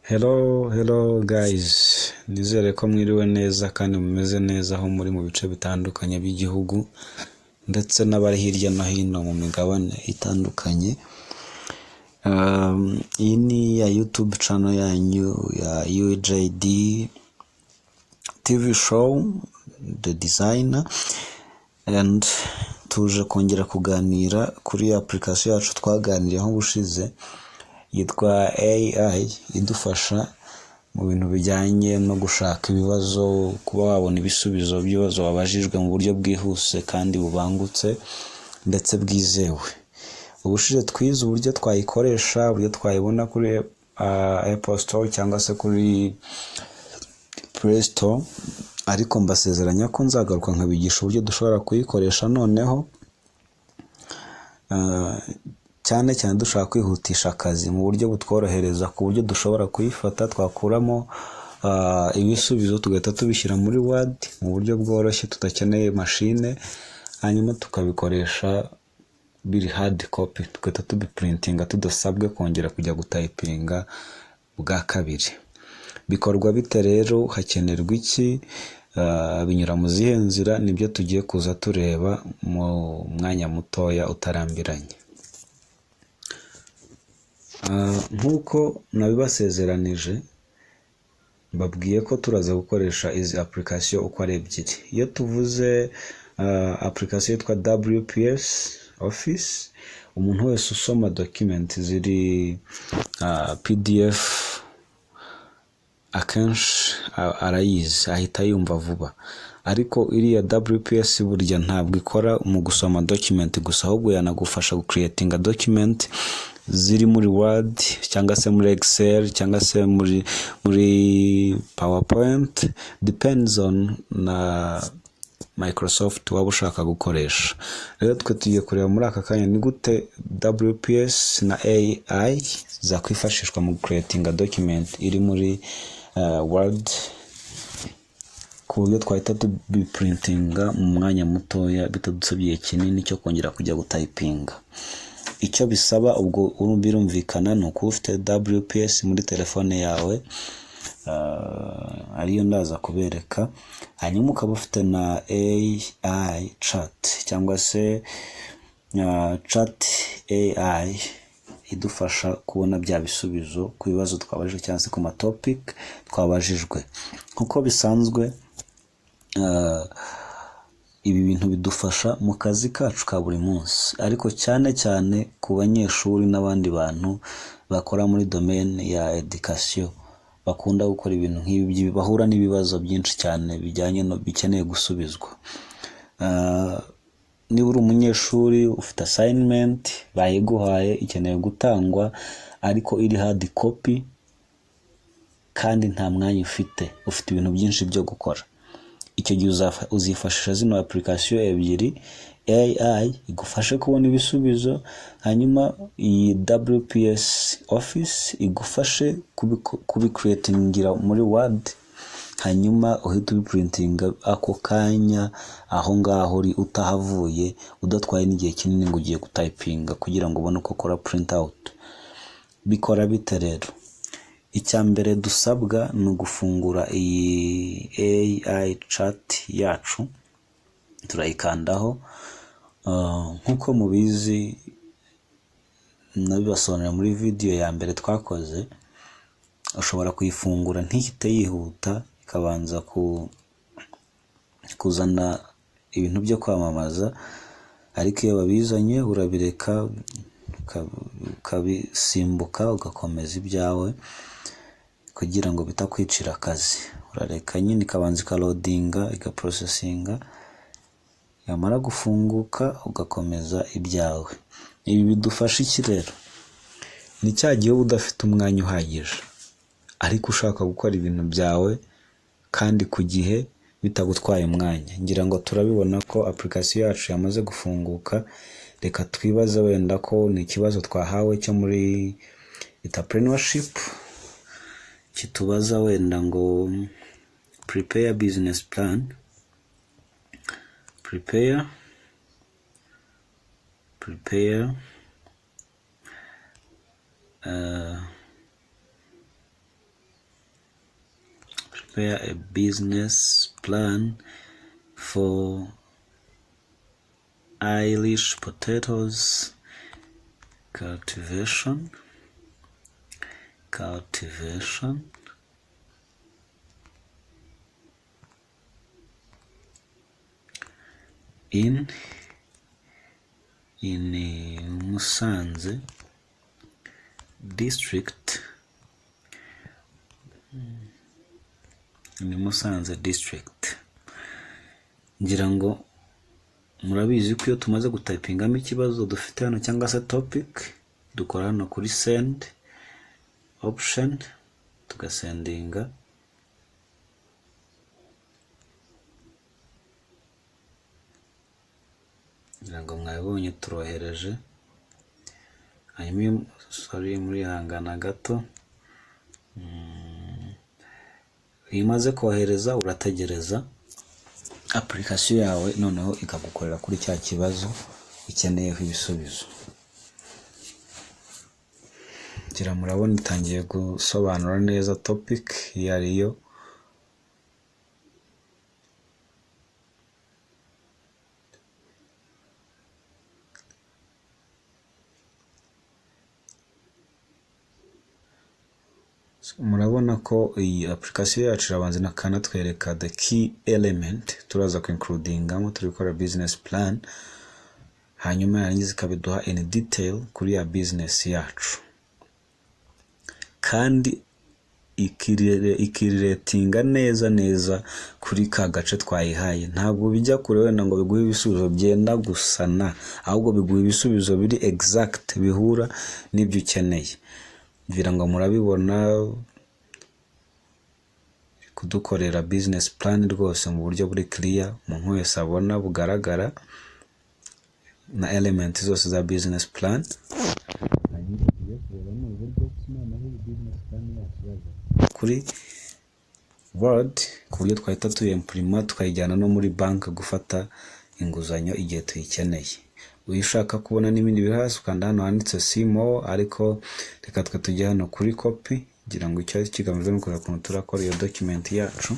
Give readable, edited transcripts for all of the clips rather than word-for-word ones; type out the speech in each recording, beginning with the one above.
Hello, hello guys, nizere ko mwiriwe neza kandi mumeze neza aho muri mu bice bitandukanye by'igihugu ndetse n'abari hirya no hino mu migabane itandukanye. Iyi ni ya YouTube channel yanyu ya UJD TV show, The Designer, and tuje kongera kuganira kuri application yacu twaganiriyeho ubushize yitwa AI, idufasha mu bintu bijyanye no gushaka ibibazo, kuba wabona ibisubizo by'ibibazo wabajijwe mu buryo bwihuse kandi bubangutse ndetse bwizewe. Ubushize twize uburyo twayikoresha, uburyo twayibona kuri Apple Store cyangwa se kuri Play Store, ariko mbasezeranya ko nzagaruka nkabigisha uburyo dushobora kuyikoresha noneho cyane cyane dushaka kwihutisha akazi mu buryo butworohereza, ku buryo dushobora kuyifata twakuramo ibisubizo tugahita tubishyira muri Word mu buryo bworoshye tudakeneye mashine, hanyuma tukabikoresha biri hard copy, tugahita tubiprintinga tudasabwe kongera kujya gutayipinga bwa kabiri. Bikorwa bite rero? Hakenerwa iki? Binyura mu zihe nzira? Nibyo tugiye kuza tureba mu mwanya mutoya utarambiranye. Nk'uko nabibasezeranije, mbabwiye ko turaza gukoresha izi application uko ari ebyiri. Iyo tuvuze application yitwa WPS Office, umuntu wese usoma document ziri PDF akenshi arayizi, ahita yumva vuba. Ariko iriya WPS burya ntabwo ikora mu gusoma document gusa, ahubwo yanagufasha gucreatinga document ziri muri Word cyangwa se muri Excel cyangwa se muri PowerPoint, depends on na Microsoft waba ushaka gukoresha. Rero twe tugiye kureba muri aka kanya ni gute WPS na AI zakwifashishwa mu creating document iri muri Word, ku buryo twahita tubiprintinga mu mwanya mutoya bitadusabye igihe kinini cyo kongera kujya gutayipinga. Icyo bisaba ubwo birumvikana ni ukuba ufite WPS muri telefone yawe, ariyo ndaza kubereka, hanyuma ukaba ufite na AI chat cyangwa se chat AI idufasha kubona bya bisubizo ku bibazo twabajijwe cyangwa se ku ma topic twabajijwe. Nk'uko bisanzwe, ibi bintu bidufasha mu kazi kacu ka buri munsi, ariko cyane cyane ku banyeshuri n'abandi bantu bakora muri domaine ya education, bakunda gukora ibintu nk'ibi, bahura n'ibibazo byinshi cyane bijyanye no bikeneye gusubizwa. Niba uri umunyeshuri ufite assignment bayiguhaye ikeneye gutangwa ariko iri hard copy kandi nta mwanya ufite, ufite ibintu byinshi byo gukora, icyo gihe uzifashisha zino application ebyiri: AI igufashe kubona ibisubizo, hanyuma iyi WPS Office igufashe kubicreatingira muri Word, hanyuma uhite ubiprintinga ako kanya aho ngaho uri, utahavuye, udatwaye n'igihe kinini ngo ugiye gutayipinga kugira ngo ubone uko ukora print out. Bikora bite rero? Icya mbere dusabwa ni ugufungura iyi AI chat yacu, turayikandaho. Nk'uko mubizi, nabibasobanurira muri video ya mbere twakoze, ushobora kuyifungura ntihite yihuta, ikabanza kuzana ibintu byo kwamamaza, ariko iyo babizanye urabireka ukabisimbuka, ugakomeza ibyawe kugira ngo bitakwicira akazi. Urareka nyine ikabanza ikaloadinga, igaprocessinga, yamara gufunguka ugakomeza ibyawe. Ibi bidufasha iki rero? Ni cya gihe uba udafite umwanya uhagije ariko ushaka gukora ibintu byawe kandi ku gihe, bitagutwaye umwanya. Ngira ngo turabibona ko application yacu yamaze gufunguka. Reka twibaze wenda ko ni ikibazo twahawe cyo muri entrepreneurship kitubaza wenda ngo prepare business plan, prepare Prepare a business plan for Irish potatoes cultivation in Musanze district, in Musanze district." Ngira ngo murabizi ko iyo tumaze gutypingamo ikibazo dufite hano cyangwa se topic, dukora hano kuri send option, tugasendinga. Ngira ngo mwabibonye, turohereje. Hanyuma, sorry, murihangana gato. Iyo umaze kohereza, urategereza application yawe noneho ikagukorera kuri cya kibazo ukeneyeho ibisubizo. Ngira murabona itangiye gusobanura neza topic iyo ariyo. Murabona ko iyi application yacu irabanza ikanatwereka the key element turaza ku-includingamo turi gukora business plan, hanyuma yarangiza ikabiduha in detail kuri ya business yacu, kandi ikirelatinga neza neza kuri ka gace twayihaye. Ntabwo bijya kure wenda ngo biguhe ibisubizo byenda gusana, ahubwo biguha ibisubizo biri exact, bihura n'ibyo ukeneye. Ngira ngo murabibona, kudukorera business plan rwose mu buryo buri clear, umuntu wese abona bugaragara, na element zose za business plan. Hanyuma tugiye kureba ni uburyo ki noneho iyi business plan yacu yajya kuri Word, ku buryo twahita tuyimprima tukayijyana no muri banki gufata inguzanyo igihe tuyikeneye. Iyo ushaka kubona n'ibindi biri hasi, ukanda hano handitse "see more", ariko reka twe tujye hano kuri copy, kugira ngo icyari kigamijwe ni ukureba ukuntu turakora iyo document yacu.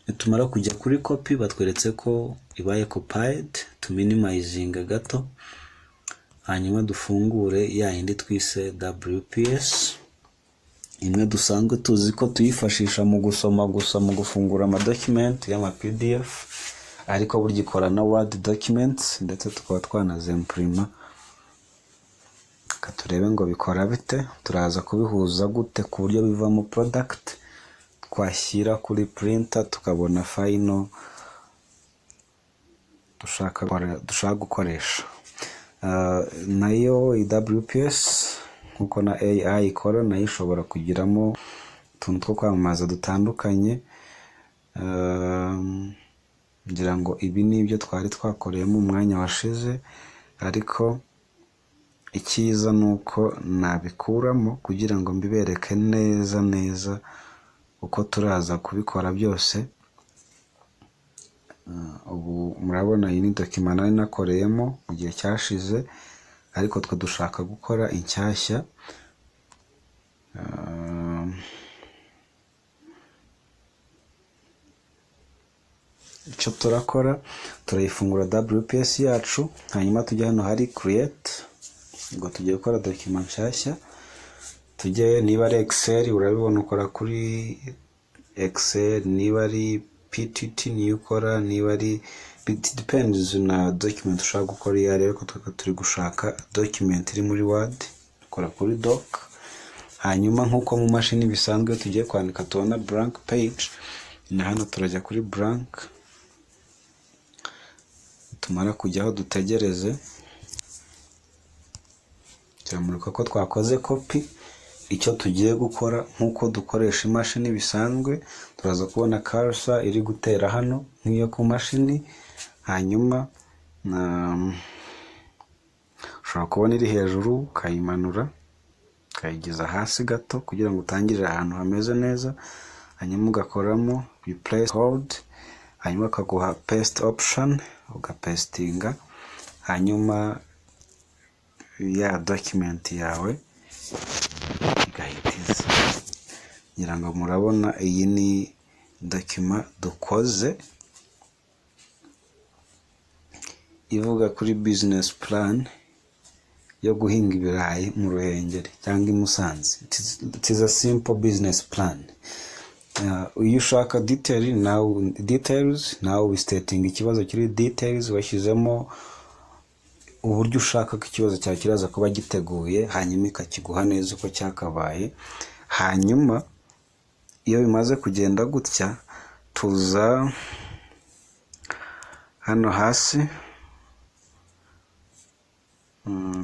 Nitumara kujya kuri copy, batweretse ko ibaye copied. Tuminimizinga gato, hanyuma dufungure ya yindi twise WPS, imwe dusanzwe tuzi ko tuyifashisha mu gusoma gusa, mu gufungura amadocument y'ama PDF, ariko burya ikora na Word documents, ndetse tukaba twanazimprima. Reka turebe ngo bikora bite, turaza kubihuza gute ku buryo bivamo product twashyira kuri printer tukabona final dushaka gukoresha. Nayo WPS, nkuko na AI ikora, nayo ishobora kugiramo utuntu two kwamamaza dutandukanye. Ngira ngo ibi ni ibyo twari twakoreyemo umwanya washize, ariko icyiza ni uko nabikuramo kugira ngo mbibereke neza neza uko turaza kubikora byose. Ubu murabona iyi ni document nari nakoreyemo mu gihe cyashize, ariko twe dushaka gukora inshyashya. Icyo turakora, turayifungura WPS yacu, hanyuma tujye hano hari create, ngo tugiye gukora document nshyashya. Tujye, niba ari Excel, urabibona ukora kuri Excel, niba ari PPT niyo ukora, niba ari, it depends na document ushaka gukora iyo ari, ariko twe turi gushaka document iri muri Word, dukora kuri doc. Hanyuma nk'uko mu mashini bisanzwe tugiye kwandika tubona blank page, na hano turajya kuri blank. Tumara kujyaho dutegereze, turamurika ko twakoze copy. Icyo tugiye gukora, nk'uko dukoresha imashini bisanzwe, turaza kubona cursor iri gutera hano nk'iyo ku mashini. Hanyuma ushobora kubona iri hejuru, ukayimanura ukayigeza hasi gato kugira ngo utangirire ahantu hameze neza, hanyuma ugakoramo press hold, hanyuma bakaguha paste option, ugapastinga, hanyuma ya document yawe igahita iza. Ngira ngo murabona iyi ni Document dukoze ivuga kuri business plan yo guhinga ibirayi mu Ruhengeri cyangwa i Musanze. It is a simple business plan. Iyo ushaka detail nawe, details nawe ubistatinga, ikibazo kiri details, washyizemo uburyo ushaka ko ikibazo cyawe kiraza kuba giteguye, hanyuma ikakiguha neza uko cyakabaye. Hanyuma iyo bimaze kugenda gutya, tuza hano hasi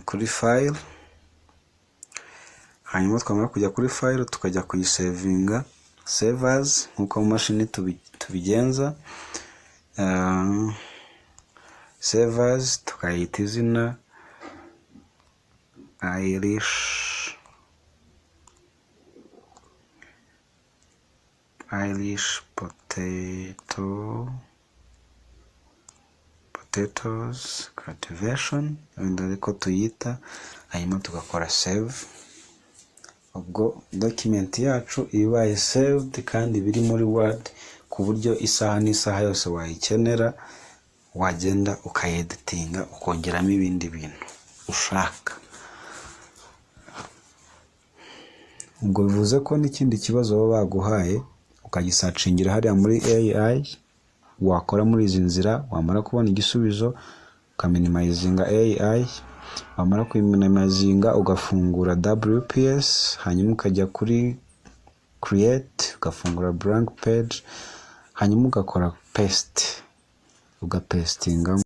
kuri file. Hanyuma twamara kujya kuri file, tukajya kuyisavinga, save as, nk'uko mu mashini tubigenza. Save as, tukayita izina Irish potatoes cultivation, wenda ariko tuyita. Hanyuma tugakora save. Ubwo document yacu iba ibaye saved kandi biri muri Word, ku buryo isaha n'isaha yose wayikenera wagenda ukayeditinga, ukongeramo ibindi bintu ushaka. Ubwo bivuze ko n'ikindi kibazo baba baguhaye ukagisearchingira hariya muri AI, wakora muri izi nzira, wamara kubona igisubizo ukaminimizinga AI, wamara kuyiminimizinga ugafungura WPS, hanyuma ukajya kuri create, ugafungura blank page, hanyuma ugakora paste, ugapastingamo.